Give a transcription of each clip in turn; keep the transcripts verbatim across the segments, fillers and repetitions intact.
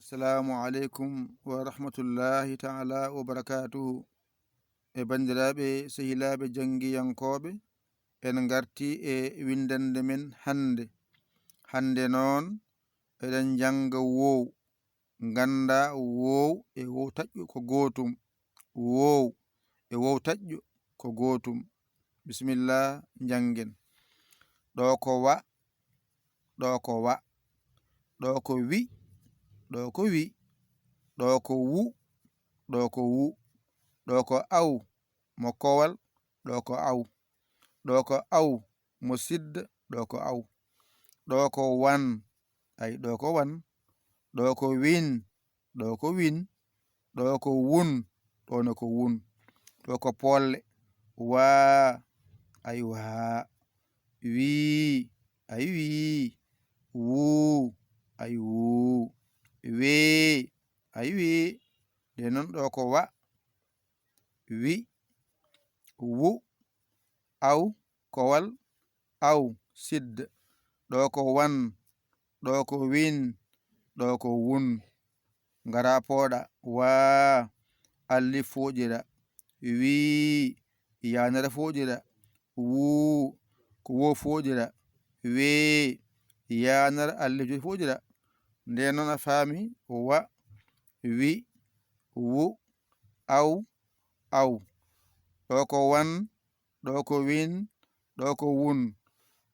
Assalamu aleykum wa rahmatullahi taala wa barakatuhu. E banndiraaɓe, sehilaaɓe janngiyankooɓe, en ngartii e winndannde men hannde. Hannde noon, eɗen njannga woow. Nganndaa woow e woow taƴƴo ko gootum. Woow e woow taƴƴo ko gootum. Bisimilla, njanngen. Ɗo ko wa, ɗo ko wa. Ɗo ko wi, ɗo ko wi. Ɗo ko wu, ɗo ko wu. Ɗo ko aw, mo kowal, ɗo ko aw. Ɗo ko aw, mo sidda, ɗo ko aw. Ɗo ko wan, ay, ɗo ko wan. Ɗo ko win, ɗo ko win. Ɗo ko wun, ɗo ne ko wun. Ɗo ko polle. Waa, ay, waa. Wii, ay, wii. Wuu, ay, wuu. Wee, ay, wee. Nde noon, ɗo ko wa, wi, wu, aw, kowal, aw, sidda. Ɗo ko wan, ɗo ko win, ɗo ko wun. Ngara pooɗa, waa, alli fooƴira, wii, yaanara fooƴira, wuu, ko woo fooƴira, wee, yaanara alli fooƴira. Nde noon a faami, wa, wi, wu, aw, aw. Ɗo ko wan, ɗo ko win, ɗo ko wun,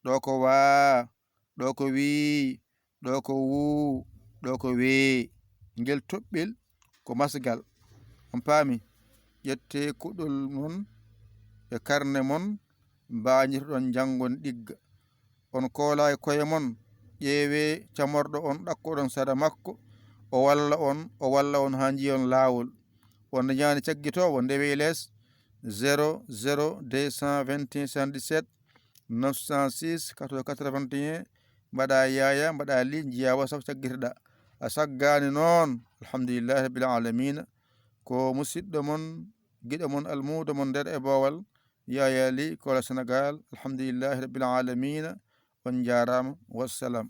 ɗo ko waa, ɗo ko wii, ɗo ko wuu, ɗo ko wee. Ngel toɓɓel ko masgal. On paami? Ƴettee kuɗol mon e karne mon, mbañirtoɗon njanngon ɗigga. On koolaaki koye mon, ƴeewee camorɗo on, ɗakkoɗon sara makko, o walla on, o walla on haa njiyon laawol. On ñaani caggitoowo, ndewee lees, zéro zéro deux cent vingt et un soixante-dix-sept neuf cent six quatre-vingt-un, mbaɗa yaaya, mbaɗa li, njiya WhatsApp caggitoɗa. A saggaani noon, alhamdulillahi rabbil alamina. Ko musidɗo mon, giɗo mon, almuudo mon nder e boowal, Yaaya Li, Kola Senegal, alhamdulillahi rabbil alamina. On njaaraama, wassalam.